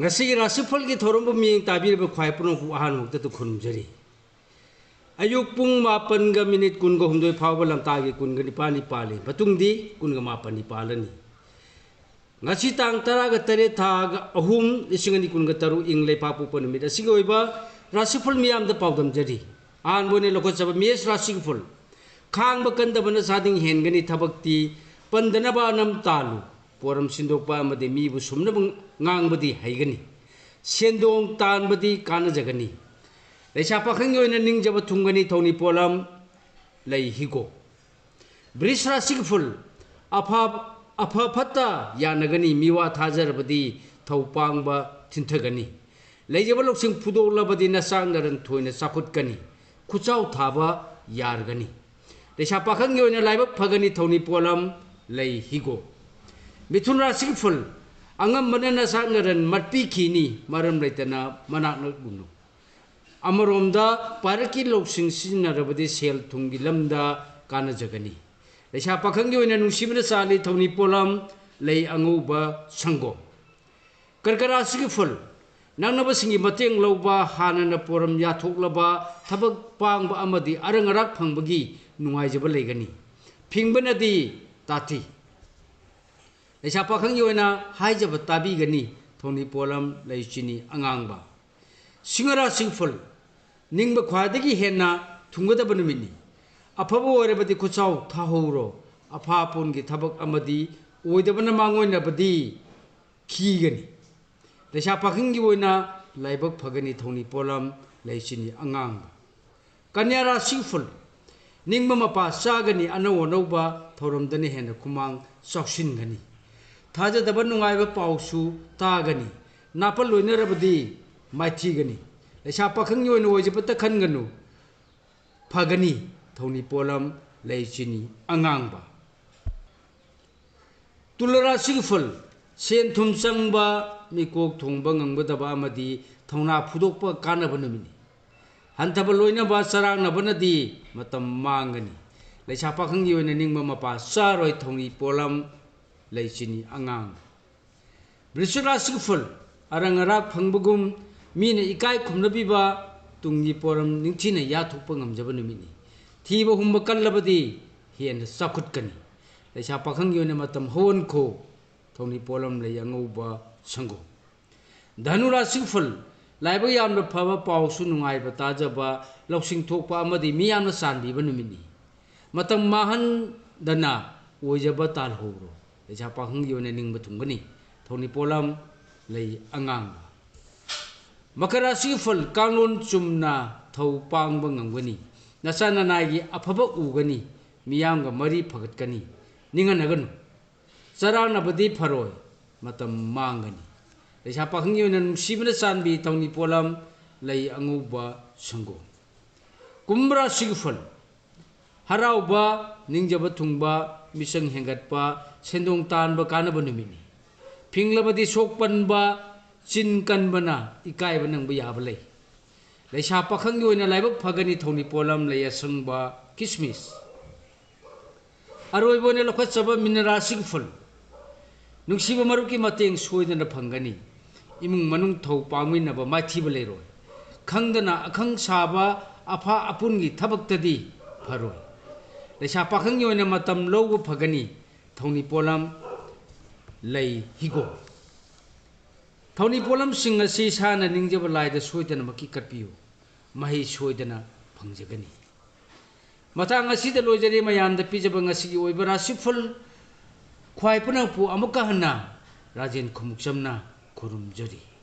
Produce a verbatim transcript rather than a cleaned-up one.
ꯉꯁꯤꯒꯤ ꯔꯥꯁꯤꯐꯜꯒꯤ ꯊꯧꯔꯝꯕꯨ ꯃꯤꯠꯌꯦꯡ ꯇꯥꯕꯤꯔꯤꯕ ꯈ꯭ꯋꯥꯏ ꯄꯨꯝꯅꯃꯛꯄꯨ ꯑꯍꯥꯟꯕ ꯃꯛꯇꯗ ꯈꯨꯔꯨꯝꯖꯔꯤ꯫ ꯑꯌꯨꯛ ꯄꯨꯡ ꯃꯥꯄꯟꯒ ꯃꯤꯅꯤꯠ ꯀꯨꯟꯒ ꯍꯨꯝꯗꯣꯏ ꯐꯥꯎꯕ ꯂꯝꯇꯥꯒꯤ ꯀꯨꯟꯒ ꯅꯤꯄꯥꯜꯅꯤ ꯄꯥꯜꯂꯤ꯫ ꯃꯇꯨꯡꯗꯤ ꯀꯨꯟꯒ ꯃꯥꯄꯟꯅꯤ ꯄꯥꯜꯂꯅꯤ꯫ ꯉꯁꯤ ꯇꯥꯡ ꯇꯔꯥꯒ ꯇꯔꯦꯠ, ꯊꯥꯒ ꯑꯍꯨꯝ, ꯂꯤꯁꯤꯡ ꯑꯅꯤ ꯀꯨꯟꯒ ꯇꯔꯨꯛ, ꯏꯪ ꯂꯩꯄꯥꯛꯄꯣꯛꯄ ꯅꯨꯃꯤꯠ ꯑꯁꯤꯒꯤ ꯑꯣꯏꯕ ꯔꯥꯁꯤꯐꯜ ꯃꯤꯌꯥꯝꯗ ꯄꯥꯎꯗꯝꯖꯔꯤ꯫ ꯑꯍꯥꯟꯕ ꯑꯣꯏꯅ ꯂꯧꯈꯠꯆꯕ ꯃꯦꯁ ꯔꯥꯁꯤꯒꯤ ꯐꯜ꯫ ꯈꯥꯡꯕ ꯀꯟꯗꯕꯅ ꯆꯥꯗꯤꯡ ꯍꯦꯟꯒꯅꯤ꯫ ꯊꯕꯛꯇꯤ ꯄꯟꯗꯅꯕ ꯑꯅꯝ ꯇꯥꯜꯂꯨ꯫ ꯄꯣꯔꯝ ꯁꯤꯟꯗꯣꯛꯄ ꯑꯃꯗꯤ ꯃꯤꯕꯨ ꯁꯨꯝꯅꯕ ꯉꯥꯡꯕꯗꯤ ꯍꯩꯒꯅꯤ꯫ ꯁꯦꯟꯗꯣꯡ ꯇꯥꯟꯕꯗꯤ ꯀꯥꯟꯅꯖꯒꯅꯤ꯫ ꯂꯩꯁꯥ ꯄꯥꯈꯪꯒꯤ ꯑꯣꯏꯅ ꯅꯤꯡꯖꯕ ꯊꯨꯡꯒꯅꯤ꯫ ꯊꯧꯅꯤ ꯄꯣꯠꯂꯝ ꯂꯩ ꯍꯤꯒꯣꯛ꯫ ꯕ꯭ꯔꯤꯖ ꯔꯥꯁꯤꯒꯤ ꯐꯜ꯫ ꯑꯐ-, ꯑꯐ ꯐꯠꯇ ꯌꯥꯅꯒꯅꯤ꯫ ꯃꯤꯋꯥ ꯊꯥꯖꯔꯕꯗꯤ ꯊꯧ ꯄꯥꯡꯕ ꯊꯤꯟꯊꯒꯅꯤ꯫ ꯂꯩꯖꯕ ꯂꯧꯁꯤꯡ ꯐꯨꯗꯣꯛꯂꯕꯗꯤ ꯅꯆꯥꯛ ꯅꯔꯟ ꯊꯣꯏꯅ ꯆꯥꯎꯈꯠꯀꯅꯤ꯫ ꯈꯨꯠꯆꯥꯎ ꯊꯥꯕ ꯌꯥꯔꯒꯅꯤ꯫ ꯂꯩꯁꯥ ꯄꯥꯈꯪꯒꯤ ꯑꯣꯏꯅ ꯂꯥꯏꯕꯛ ꯐꯒꯅꯤ꯫ ꯊꯧꯅꯤ ꯄꯣꯠꯂꯝ ꯂꯩ ꯍꯤꯒꯣꯛ꯫ ꯃꯤꯊꯨꯟ ꯔꯥꯁꯤꯒꯤ ꯐꯜ꯫ ꯑꯉꯝꯕꯅ ꯅꯆꯥꯛ ꯅꯔꯟ ꯃꯠꯄꯤꯈꯤꯅꯤ꯫ ꯃꯔꯝ ꯂꯩꯇꯅ ꯃꯅꯥꯛ ꯅꯛꯂꯨꯅꯨ꯫ ꯑꯃꯔꯣꯝꯗ ꯄꯥꯏꯔꯛꯀꯤ ꯂꯧꯁꯤꯡ ꯁꯤꯖꯤꯟꯅꯔꯕꯗꯤ ꯁꯦꯜ ꯊꯨꯝꯒꯤ ꯂꯝꯗ ꯀꯥꯟꯅꯖꯒꯅꯤ꯫ ꯂꯩꯁꯥ ꯄꯥꯈꯪꯒꯤ ꯑꯣꯏꯅ ꯅꯨꯡꯁꯤꯕꯅ ꯆꯥꯜꯂꯤ꯫ ꯊꯧꯅꯤ ꯄꯣꯠꯂꯝ ꯂꯩ ꯑꯉꯧꯕ ꯁꯪꯒꯣꯝ꯫ ꯀꯔꯀ ꯔꯥꯁꯤꯒꯤ ꯐꯜ꯫ ꯅꯛꯅꯕꯁꯤꯡꯒꯤ ꯃꯇꯦꯡ ꯂꯧꯕ, ꯍꯥꯟꯅꯅ ꯄꯣꯔꯝ ꯌꯥꯊꯣꯛꯂꯕ ꯊꯕꯛ ꯄꯥꯡꯕ ꯑꯃꯗꯤ ꯑꯔꯪ ꯑꯔꯥꯛ ꯐꯪꯕꯒꯤ ꯅꯨꯡꯉꯥꯏꯖꯕ ꯂꯩꯒꯅꯤ꯫ ꯐꯤꯡꯕꯅꯗꯤ ꯇꯥꯊꯤ꯫ ꯂꯩꯁꯥ ꯄꯥꯈꯪꯒꯤ ꯑꯣꯏꯅ ꯍꯥꯏꯖꯕ ꯇꯥꯕꯤꯒꯅꯤ꯫ ꯊꯧꯅꯤ ꯄꯣꯠꯂꯝ ꯂꯩ ꯆꯤꯅꯤ ꯑꯉꯥꯡꯕ꯫ ꯁꯤꯡꯍ ꯔꯥꯁꯤꯒꯤ ꯐꯜ꯫ ꯅꯤꯡꯕ ꯈ꯭ꯋꯥꯏꯗꯒꯤ ꯍꯦꯟꯅ ꯊꯨꯡꯒꯗꯕ ꯅꯨꯃꯤꯠꯅꯤ꯫ ꯑꯐꯕ ꯑꯣꯏꯔꯕꯗꯤ ꯈꯨꯠꯆꯥꯎ ꯊꯥꯍꯧꯔꯣ꯫ ꯑꯐꯥ ꯑꯄꯣꯟꯒꯤ ꯊꯕꯛ ꯑꯃꯗꯤ ꯑꯣꯏꯗꯕꯅ ꯃꯥꯡꯑꯣꯏꯅꯕꯗꯤ ꯈꯤꯒꯅꯤ꯫ ꯂꯩꯁꯥ ꯄꯥꯈꯪꯒꯤ ꯑꯣꯏꯅ ꯂꯥꯏꯕꯛ ꯐꯒꯅꯤ꯫ ꯊꯧꯅꯤ ꯄꯣꯠꯂꯝ ꯂꯩ ꯆꯤꯅꯤ ꯑꯉꯥꯡꯕ꯫ ꯀꯟꯌꯥ ꯔꯥꯁꯤ ꯐꯜ꯫ ꯅꯤꯡꯕ ꯃꯄꯥ ꯆꯥꯒꯅꯤ꯫ ꯑꯅꯧ ꯑꯅꯧꯕ ꯊꯧꯔꯝꯗꯅ ꯍꯦꯟꯅ ꯈꯨꯃꯥꯡ ꯆꯥꯎꯁꯤꯟꯒꯅꯤ꯫ ꯊꯥꯖꯗꯕ ꯅꯨꯡꯉꯥꯏꯕ ꯄꯥꯎꯁꯨ ꯇꯥꯒꯅꯤ꯫ ꯅꯥꯄꯜ ꯂꯣꯏꯅꯔꯕꯗꯤ ꯃꯥꯏꯊꯤꯒꯅꯤ꯫ ꯂꯩꯁꯥ ꯄꯥꯈꯪꯒꯤ ꯑꯣꯏꯅ ꯑꯣꯏꯖꯕꯇ ꯈꯟꯒꯅꯨ꯫ ꯐꯒꯅꯤ꯫ ꯊꯧꯅꯤ ꯄꯣꯠꯂꯝ ꯂꯩ ꯆꯤꯅꯤ ꯑꯉꯥꯡꯕ꯫ ꯇꯨꯂ ꯔꯥꯁꯤꯒꯤ ꯐꯜ꯫ ꯁꯦꯟ ꯊꯨꯝ ꯆꯪꯕ, ꯃꯤꯀꯣꯛ ꯊꯣꯡꯕ ꯉꯝꯒꯗꯕ ꯑꯃꯗꯤ ꯊꯧꯅꯥ ꯐꯨꯗꯣꯛꯄ ꯀꯥꯟꯅꯕ ꯅꯨꯃꯤꯠꯅꯤ꯫ ꯍꯟꯊꯕ ꯂꯣꯏꯅꯕ ꯆꯔꯥꯡꯅꯕꯅꯗꯤ ꯃꯇꯝ ꯃꯥꯡꯒꯅꯤ꯫ ꯂꯩꯁꯥ ꯄꯥꯈꯪꯒꯤ ꯑꯣꯏꯅ ꯅꯤꯡꯕ ꯃꯄꯥ ꯆꯥꯔꯣꯏ꯫ ꯊꯧꯅꯤ ꯄꯣꯠꯂꯝ ꯂꯩ ꯆꯤꯅꯤ ꯑꯉꯥꯡ꯫ ꯕ꯭ꯔꯤꯁꯤꯛ ꯔꯥꯁꯤꯒꯤ ꯐꯜ꯫ ꯑꯔꯪ ꯑꯔꯥꯛ ꯐꯪꯕꯒꯨꯝ, ꯃꯤꯅ ꯏꯀꯥꯏ ꯈꯨꯝꯅꯕꯤꯕ, ꯇꯨꯡꯒꯤ ꯄꯣꯔꯝ ꯅꯤꯡꯊꯤꯅ ꯌꯥꯊꯣꯛꯄ ꯉꯝꯖꯕ ꯅꯨꯃꯤꯠꯅꯤ꯫ ꯊꯤꯕ ꯍꯨꯝꯕ ꯀꯜꯂꯕꯗꯤ ꯍꯦꯟꯅ ꯆꯥꯎꯈꯠꯀꯅꯤ꯫ ꯂꯩꯁꯥ ꯄꯥꯈꯪꯒꯤ ꯑꯣꯏꯅ ꯃꯇꯝ ꯍꯧꯍꯟꯈꯣ꯫ ꯊꯧꯅꯤ ꯄꯣꯠꯂꯝ ꯂꯩ ꯑꯉꯧꯕ ꯁꯪꯒꯣꯝ꯫ ꯙꯅꯨ ꯔꯥꯁꯤꯐꯜ, ꯂꯥꯏꯕꯛ ꯌꯥꯝꯅ ꯐꯕ ꯄꯥꯎꯁꯨ ꯅꯨꯡꯉꯥꯏꯕ ꯇꯥꯖꯕ, ꯂꯧꯁꯤꯡ ꯊꯣꯛꯄ ꯑꯃꯗꯤ ꯃꯤꯌꯥꯝꯅ ꯆꯥꯟꯕꯤꯕ ꯅꯨꯃꯤꯠꯅꯤ꯫ ꯃꯇꯝ ꯃꯥꯡꯍꯟꯗꯅ ꯑꯣꯏꯖꯕ ꯇꯥꯜꯍꯧꯔꯣ꯫ ꯂꯩꯁꯥ ꯄꯥꯈꯪꯒꯤ ꯑꯣꯏꯅ ꯅꯤꯡꯕ ꯊꯨꯡꯒꯅꯤ꯫ ꯊꯧꯅꯤ ꯄꯣꯠꯂꯝ ꯂꯩ ꯑꯉꯥꯡꯕ꯫ ꯃꯀꯔ ꯔꯥꯁꯤꯒꯤ ꯐꯜ, ꯀꯥꯡꯂꯣꯟ ꯆꯨꯝꯅ ꯊꯧ ꯄꯥꯡꯕ ꯉꯝꯒꯅꯤ꯫ ꯅꯆꯥ ꯅꯅꯥꯏꯒꯤ ꯑꯐꯕ ꯎꯒꯅꯤ꯫ ꯃꯤꯌꯥꯝꯒ ꯃꯔꯤ ꯐꯒꯠꯀꯅꯤ꯫ ꯅꯤꯡꯍꯟꯅꯒꯅꯨ꯫ ꯆꯔꯥꯡꯅꯕꯗꯤ ꯐꯔꯣꯏ꯫ ꯃꯇꯝ ꯃꯥꯡꯒꯅꯤ꯫ ꯂꯩꯁꯥ ꯄꯥꯈꯪꯒꯤ ꯑꯣꯏꯅ ꯅꯨꯡꯁꯤꯕꯅ ꯆꯥꯟꯕꯤ ꯊꯧꯅꯤ ꯄꯣꯠꯂꯝ ꯂꯩ ꯑꯉꯧꯕ ꯁꯪꯒꯣꯝ꯫ ꯀꯨꯝꯚ ꯔꯥꯁꯤꯒꯤ ꯐꯜ, ꯍꯔꯥꯎꯕ, ꯅꯤꯡꯖꯕ ꯊꯨꯡꯕ, ꯃꯤꯆꯪ ꯍꯦꯟꯒꯠꯄ, ꯁꯦꯟꯗꯣꯡ ꯇꯥꯟꯕ ꯀꯥꯟꯅꯕ ꯅꯨꯃꯤꯠꯅꯤ꯫ ꯐꯤꯡꯂꯕꯗꯤ ꯁꯣꯛꯄꯟꯕ, ꯆꯤꯟ ꯀꯟꯕꯅ ꯏꯀꯥꯏꯕ ꯅꯪꯕ ꯌꯥꯕ ꯂꯩ꯫ ꯂꯩꯁꯥ ꯄꯥꯈꯪꯒꯤ ꯑꯣꯏꯅ ꯂꯥꯏꯕꯛ ꯐꯒꯅꯤ ꯊꯧꯅꯤ ꯄꯣꯠꯂꯝ ꯂꯩ ꯑꯁꯪꯕ ꯀꯤꯁꯃꯤꯁ꯫ ꯑꯔꯣꯏꯕ ꯑꯣꯏꯅ ꯂꯧꯈꯠꯆꯕ ꯃꯤꯅ ꯔꯥꯁꯤꯒꯤ ꯐꯜ, ꯅꯨꯡꯁꯤꯕ ꯃꯔꯨꯞꯀꯤ ꯃꯇꯦꯡ ꯁꯣꯏꯗꯅ ꯐꯪꯒꯅꯤ꯫ ꯏꯃꯨꯡ ꯃꯅꯨꯡ ꯊꯧ ꯄꯥꯡꯃꯤꯟꯅꯕ ꯃꯥꯏꯊꯤꯕ ꯂꯩꯔꯣꯏ꯫ ꯈꯪꯗꯅ ꯑꯈꯪ ꯁꯥꯕ ꯑꯐꯥ ꯑꯄꯨꯟꯒꯤ ꯊꯕꯛꯇꯗꯤ ꯐꯔꯣꯏ꯫ ꯂꯩꯁꯥ ꯄꯥꯈꯪꯒꯤ ꯑꯣꯏꯅ ꯃꯇꯝ ꯂꯧꯕ ꯐꯒꯅꯤ꯫ ꯊꯧꯅꯤ ꯄꯣꯠꯂꯝ ꯂꯩ ꯍꯤꯒꯣꯛ꯫ ꯊꯧꯅꯤ ꯄꯣꯠꯂꯝꯁꯤꯡ ꯑꯁꯤ ꯏꯁꯥꯅ ꯅꯤꯡꯖꯕ ꯂꯥꯏꯗ ꯁꯣꯏꯗꯅꯃꯛꯀꯤ ꯀꯠꯄꯤꯌꯨ꯫ ꯃꯍꯩ ꯁꯣꯏꯗꯅ ꯐꯪꯖꯒꯅꯤ꯫ ꯃꯇꯥꯡ ꯑꯁꯤꯗ ꯂꯣꯏꯖꯔꯦ ꯃꯌꯥꯝꯗ ꯄꯤꯖꯕ ꯉꯁꯤꯒꯤ ꯑꯣꯏꯕ ꯔꯥꯁꯤꯐꯜ꯫ ꯈ꯭ꯋꯥꯏ ꯄꯨꯝꯅꯃꯛꯄꯨ ꯑꯃꯨꯛꯀ ꯍꯟꯅ ꯔꯥꯖꯦꯟ ꯈꯨꯃꯨꯛꯆꯝꯅ ꯈꯨꯔꯨꯝꯖꯔꯤ꯫